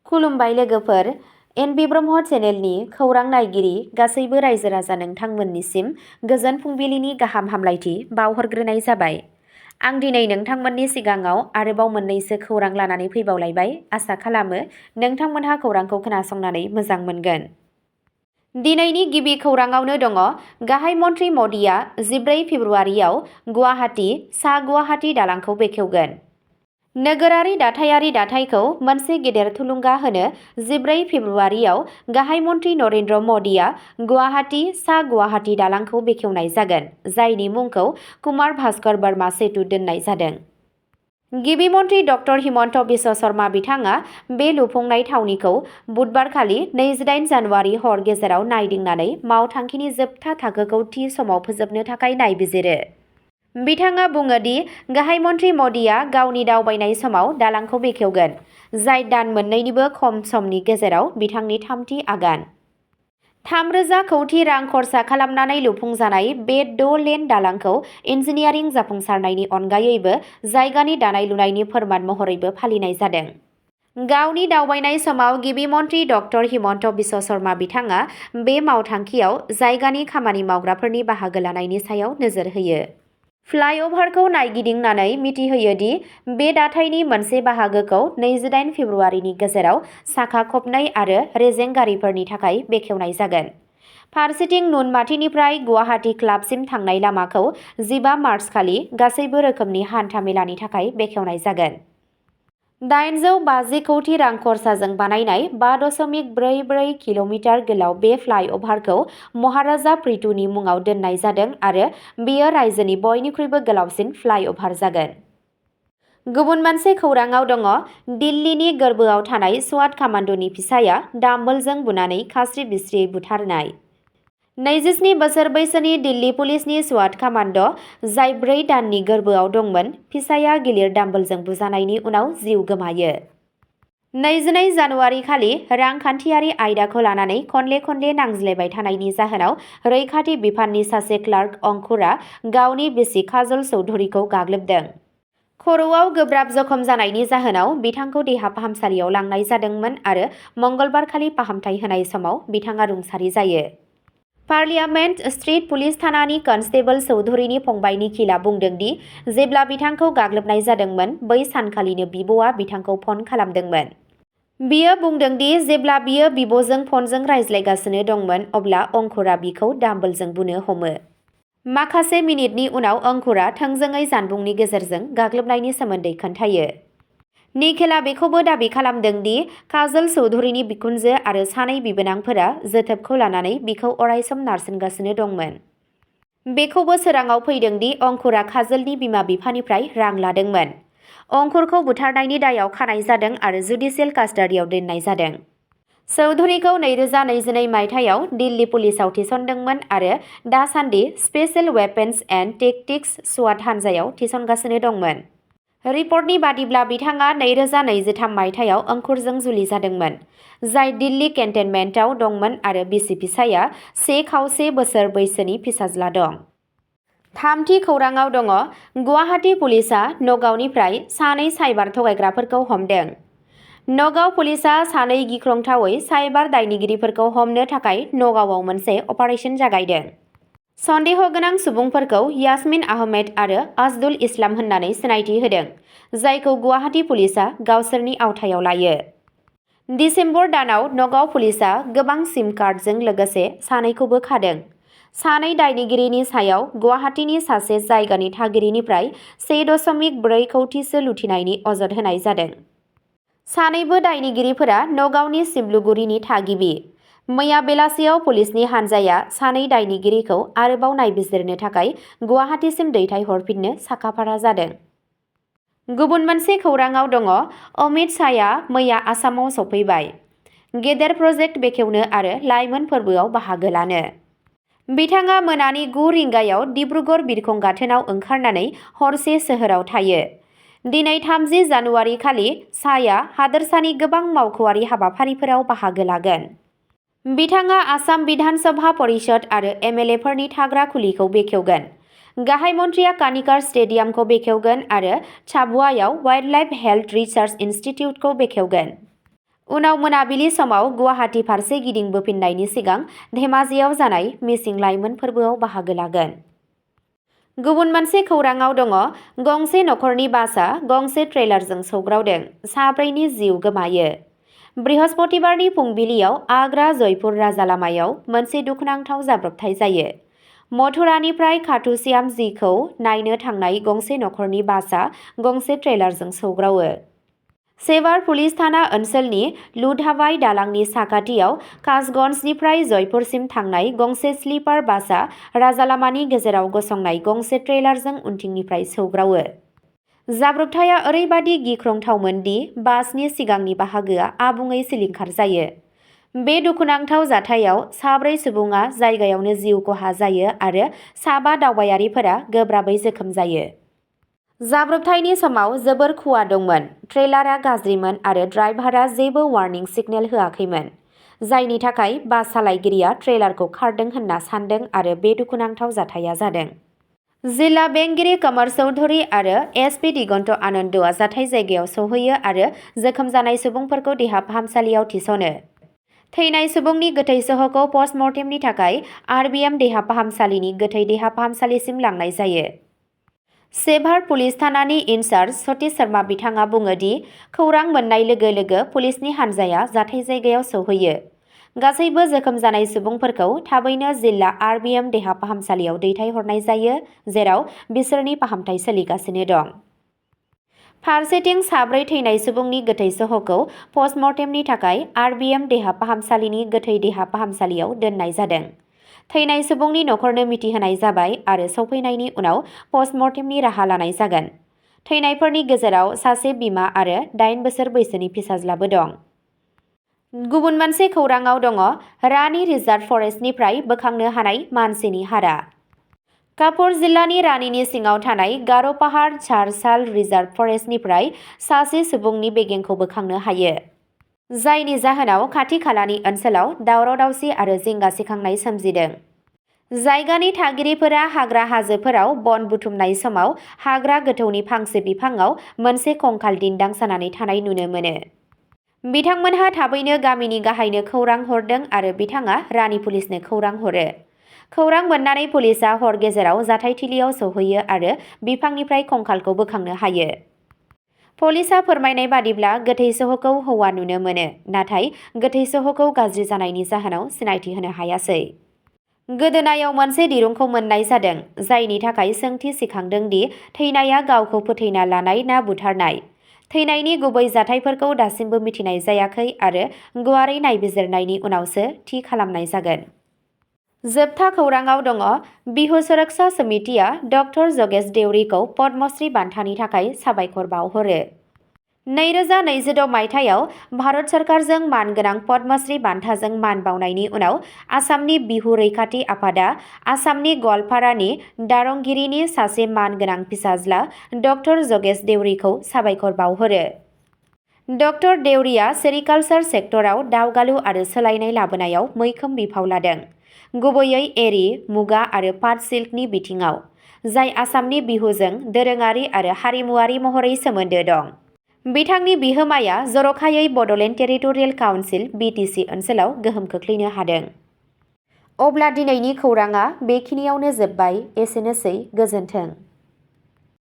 खुलुमबाय लोगोफोर, एनबि ब्रह्म चेनेलनि खौरां नायगिरि गासैबो रायजो राजा नोंथांमोननिसिम गोजोन फुंबिलिनि गाहाम हामलायथि बावहरग्रोनाय जाबाय। आं दिनै नोंथांमोननि सिगाङाव आरोबाव मोननैसो खौरां लानानै फैबावलायबाय। आसा खालामो नोंथांमोनहा खौरांखौ खोनासंनानै मोजां मोनगोन। दिनैनि गिबि खौराङावनो दङ गाहाय मन्थ्रि मदिया 14 फेब्रुआरियाव गुवाहाटी सा गुवाहाटी दालांखौ बेखेवगोन। नोगोरारि दाथायारि दाथायखौ मोनसे गेदेर थुलुंगा होनो 14 फेब्रुआरियाव गाहाय मन्थ्रि नरेन्द्र मदिया गुवाहाटी सा गुवाहाटी दालांखौ बेखेवनाय जागोन, जायनि मुंखौ कुमार भास्कर बर्मा सेतु दोननाय जादों। गिबि मन्थ्रि डक्टर हिमन्त बिश्व शर्मा बिथाङा बे लुफुंनाय थावनिखौ बुधबारखालि 28 जानुवारि हर गेजेराव नायदिंनानै मावथांखिनि जोबथा थाखोखौ थि समाव फोजोबनो थाखाय नायबिजिरो। बिथाङा बुङो दि गाहाय मन्थ्रि मदिया गावनि दावबायनाय समाव दालांखौ बेखेवगोन, जाय दान मोननैनिबो खम समनि गेजेराव बिथांनि थामथि आगान। 3,000 कौटि रां खरसा खालामनानै लुफुंजानाय बे 6-लेन दालांखौ इन्जिनियारिं जाफुंसारनायनि अनगायैबो जायगानि दानाय-लुनायनि फोरमान महरैबो फालिनाय जादों। गावनि दावबायनाय समाव गिबि मन्थ्रि डक्टर हिमन्त बिश्व शर्मा बिथाङा बे मावथांखियाव जायगानि खामानि मावग्राफोरनि बाहागो लानायनि सायाव नोजोर होयो। फ्लाइअभारखौ नायगिदिंनानै मिथिहोयो दि बे दाथायनि मोनसे बाहागोखौ 28 फेब्रुआरिनि गेजेराव साखा खबनै आरो रेजें गारिफोरनि थाखाय बेखेवनाय जागोन। फारसेथिं नुनमाथिनिफ्राय गुवाहाटी क्लाबसिम थांनाय लामाखौ 15 मार्चखालि गासैबो रोखोमनि हान्था-मेलानि थाखाय बेखेवनाय जागोन। 850 कौटि रां खरसाजों बानायनाय 5.44 किल'मिटार गोलाव बे फ्लाइअभारखौ महाराजा प्रितुनि मुङाव दोननाय जादों आरो बेयो रायजोनि बयनिख्रुइबो गोलावसिन फ्लाइअभार जागोन। गुबुन मोनसे खौराङाव दङ दिल्लीनि गोर्बोआव थानाय स्वाट कामान्ड'नि फिसाया डाम्बलजों बुनानै खास्रि-बिस्रियै बुथारनाय। 27 बोसोर बैसोनि दिल्ली पुलिसनि स्वाट कामान्ड', जाय 4 दाननि गोर्बोआव दंमोन, फिसाया गिलिर डाम्बलजों बुजानायनि उनाव जिउ गोमायो। 22 जानुवारि खालि रांखान्थियारि आयदाखौ लानानै खनले-खनले नांज्लायबाय थानायनि जाहोनाव रैखाथि बिफाननि सासे क्लार्क अंकुरआ गावनि बिसि काजल चौधुरीखौ गाग्लोबदों। खर'आव गोब्राब जखम जानायनि जाहोनाव बिथांखौ देहा फाहामसालियाव लांनाय जादोंमोन आरो मंगलबारखालि फाहामथाय होनाय समाव बिथाङा रुंसारि जायो। पार्लियामेन्ट स्ट्रीट पुलिस थानानि कनस्टेबल चौधुरीनि फंबाय निखिलआ बुंदों दि जेब्ला बिथांखौ गाग्लोबनाय जादोंमोन बै सानखालिनो बिब'आ बिथांखौ फन खालामदोंमोन। बियो बुंदों दि जेब्ला बियो बिब'जों फनजों रायज्लायगासिनो दंमोन अब्ला अंकुरआ बिखौ डाम्बलजों बुनो हमो। माखासे मिनिटनि उनाव अंकुरआ थोंजोङै जानबुंनि गेजेरजों गाग्लोबनायनि सोमोन्दै खोन्थायो। निखिलआ बेखौबो दाबि खालामदों दि काजल चौधुरीनि बिखुनजो आरो सानै बिबोनांफोरा जोथोबखौ लानानै बिखौ अरायसम नारसिनगासिनो दंमोन। बेखौबो सोराङाव फैदों दि अंकुरआ काजलनि बिमा-बिफानिफ्राय रां लादोंमोन। अंकुरखौ बुथारनायनि दायाव खानाय जादों आरो जुडिसियेल कास्टडियाव दोननाय जादों। चौधुरीखौ 2022 मायथाइयाव दिल्ली पुलिसाव थिसनदोंमोन आरो दासान्दि स्पेशेल वेपन्स एन्ड टेक्टिक्स स्वाट हानजायाव थिसनगासिनो दंमोन। रिपर्टनि बादिब्ला बिथाङा 2023 मायथाइयाव अंकुरजों जुलि जादोंमोन, जाय दिल्ली केन्टनमेन्टआव दंमोन आरो बिसि फिसायआ 1.25 बोसोर बैसोनि फिसाज्ला दं। थामथि खौराङाव दङ गुवाहाटी पुलिसआ नगावनिफ्राय सानै साइबार थगायग्राफोरखौ हमदों। नगाव पुलिसआ सानै गिख्रंथावै साइबार दायनिगिरिफोरखौ हमनो थाखाय नगावआव मोनसे अपारेसन जागायदों। सन्देह गोनां सुबुंफोरखौ यास्मिन आहमेद आरो आजदुल इस्लाम होननानै सिनायथि होदों, जायखौ गुवाहाटी पुलिसआ गावसोरनि आवथायाव लायो। दिसेम्बर दानाव नगाव पुलिसआ गोबां सिम कार्डजों लोगोसे सानैखौबो खादों। सानै दायनिगिरिनि सायाव गुवाहाटीनि सासे जायगानि थागिरिनिफ्राय 1.4 कौटिसो लुथिनायनि अजद होनाय जादों। सानैबो दायनिगिरिफोरा नगावनि सिमलुगुरिनि थागिबि। मैया बेलासियाव पुलिसनि हानजाया सानै दायनिगिरिखौ आरोबाव नायबिजिरनो थाखाय गुवाहाटीसिम दैथायहरफिननो साखाफारा जादों। गुबुन मोनसे खौराङाव दङ अमित शाहआ मैया आसामाव सफैबाय, गेदेर प्रजेक्ट बेखेवनो आरो लाइमोन फोरबोआव बाहागो लानो। बिथाङा मोनानि 9 रिंगायाव डिब्रुगड़ बिरखं गाथोनाव ओंखारनानै हरसे सोहोराव थायो। दिनै 30 जानुवारि खालि शाहआ हादोरसानि गोबां मावख'आरि हाबाफारिफोराव बाहागो लागोन। बिथाङा आसाम बिधान सभा परिषद आरो एमएलएफोरनि थाग्रा खुलिखौ बेखेवगोन। गाहाय मन्थ्रिया कानिकार स्टेडियामखौ बेखेवगोन आरो चाबुआयाव वाइल्डलाइफ हेल्थ रिसार्च इनस्टिट्युटखौ बेखेवगोन। उनाव मोनाबिलि समाव गुवाहाटी फारसे गिदिंबोफिननायनि सिगां धेमाजियाव जानाय मिसिं लाइमोन फोरबोआव बाहागो लागोन। गुबुन मोनसे खौराङाव दङ गंसे नखरनि बासआ गंसे ट्रेलारजों सौग्रावदों, 4 जिउ गोमायो। बृहस्पतिबारनि फुंबिलियाव आग्रा जयपुर राजा लामायाव मोनसे दुखुनांथाव जाब्रबथाय जायो। मथुरानिफ्राय खाटुश्याम जीखौ नायनो थांनाय गंसे नखरनि बासआ गंसे ट्रेलारजों सौग्रावो। सेवार पुलिस थाना ओनसोलनि लुधाबाई दालांनि साखाथियाव कासगन्जनिफ्राय जयपुरसिम थांनाय गंसे स्लिपार बासआ राजालामानि गेजेराव गसंनाय गंसे ट्रेलारजों उनथिंनिफ्राय सौग्रावो। जाब्रबथाया ओरैबादि गिख्रंथावमोन दि बासनि सिगांनि बाहागोआ आबुङै सिलिंखार जायो। बे दुखुनांथाव जाथायाव 4 सुबुङा जायगायावनो जिउ खहा जायो आरो 7 दावबायारिफोरा गोब्राबै जोखोम जायो। जाब्रबथायनि समाव जोबोर खुवा दंमोन, ट्रेलारआ गाज्रिमोन आरो ड्राइभारआ जेबो वार्निं सिगनेल होआखैमोन, जायनि थाखाय बास सालायगिरिया ट्रेलारखौ खारदों होनना सान्दों आरो बे दुखुनांथाव जाथाया जादों। जिल्ला बेंगिरि कमर चौधुरी आरो एसपि दिगन्त आनन्दआ जाथाय जायगायाव सौहैयो आरो जोखोम जानाय सुबुंफोरखौ देहा फाहामसालियाव थिसनो। थैनाय सुबुंनि गोथै सहखौ पस्टमर्टेमनि थाखाय आरबिएम देहा फाहामसालिनि गोथै देहा फाहामसालिसिम लांनाय जायो। सेभार पुलिस थानानि इनचार्ज सतीश शर्मा बिथाङा बुङो दि खौरां मोननाय लोगो लोगो पुलिसनि हान्जाया जाथाय जायगायाव सौहैयो। गासैबो जोखोम जानाय सुबुंफोरखौ थाबैनो जिल्ला आरबिएम देहा फाहामसालियाव दैथायहरनाय जायो, जेराव बिसोरनि फाहामथाय सोलिगासिनो दं। फारसेथिं 4 थैनाय सुबुंनि गोथै सहखौ पस्टमर्टेमनि थाखाय आरबिएम देहा फाहामसालिनि गोथै देहा फाहामसालियाव दोननाय जादों। थैनाय सुबुंनि नखरनो मिथिहोनाय जाबाय आरो सौफैनायनि उनाव पस्टमर्टेमनि राहा लानाय जागोन। थैनायफोरनि गेजेराव सासे बिमा आरो 8 बोसोर बैसोनि फिसाज्लाबो दं। गुबुन मोनसे खौराङाव दङ रानि रिजार्भ फरेस्टनिफ्राय बोखांनो हानाय मानसिनि हारा। कापुर जिल्लानि रानिनि सिङाव थानाय गार' पाहार झारसाल रिजार्भ फरेस्टनिफ्राय सासे सुबुंनि बेगेंखौ बोखांनो हायो, जायनि जाहोनाव खाथि खालानि ओनसोलाव दावराव-दावसि आरो जिंगा सिखांनाय सोमजिदों। जायगानि थागिरिफोरा हाग्रा हाजोफोराव बन बुथुमनाय समाव हाग्रा गोथौनि फांसे बिफाङाव मोनसे कंकाल दिन्दां जानानै थानाय नुनो मोनो। बिथांमोनहा थाबैनो गामिनि गाहायनो खौरां हरदों आरो बिथाङा रानि पुलिसनो खौरां हरो। खौरां मोननानै पुलिसआ हर गेजेराव जाथायथिलियाव सौहैयो आरो बिफांनिफ्राय कंकालखौ बोखांनो हायो। पुलिसआ फोरमायनाय बादिब्ला गोथै सहखौ हौवा नुनो मोनो, नाथाय गोथै सहखौ गाज्रि जानायनि जाहोनाव सिनायथि होनो हायासै। गोदोनायाव मोनसे दिरुंखौ मोननाय जादों, जायनि थाखाय सोंथि सिखांदों दि थैनाया गावखौ फोथैना लानाय ना बुथारनाय। थैनायनि गुबै जाथायफोरखौ दासिमबो मिथिनाय जायाखै आरो गुवारै नायबिजिरनायनि उनावसो थि खालामनाय जागोन। जोबथा खौराङाव दङ बिहु सुरक्षा समितिआ डक्टर जगेश देउरीखौ पद्मश्री बान्थानि थाखाय साबायखर बावहरो। 2026 मायथाइयाव भारत सरकारजों मानगोनां पद्मश्री बान्थाजों मान बावनायनि उनाव आसामनि बिहु रैखाथि आफादा आसामनि गवालपारानि दारंगिरिनि सासे मानगोनां फिसाज्ला डक्टर जगेश देउरीखौ साबायखर बावहरो। डक्टर देउरीआ सेरिकालचार सेक्टराव दावगालु आरो सोलायनाय लाबोनायाव मैखोम बिफाव लादों, गुबैयै एरि, मुगा आरो पाट सिल्कनि बिथिङाव, जाय आसामनि बिहुजों दोरोङारि आरो हारिमुआरि महरै सोमोन्दो दं। बिथांनि बिहोमाया जर'खायै बड'लेण्ड टेरिटरियेल काउन्सिल (BTC) ओनसोलाव गोहोम खोख्लैनो हादों। अब्ला दिनैनि खौराङा बेखिनियावनो जोबबाय। एसेनोसै, गोजोन्थों।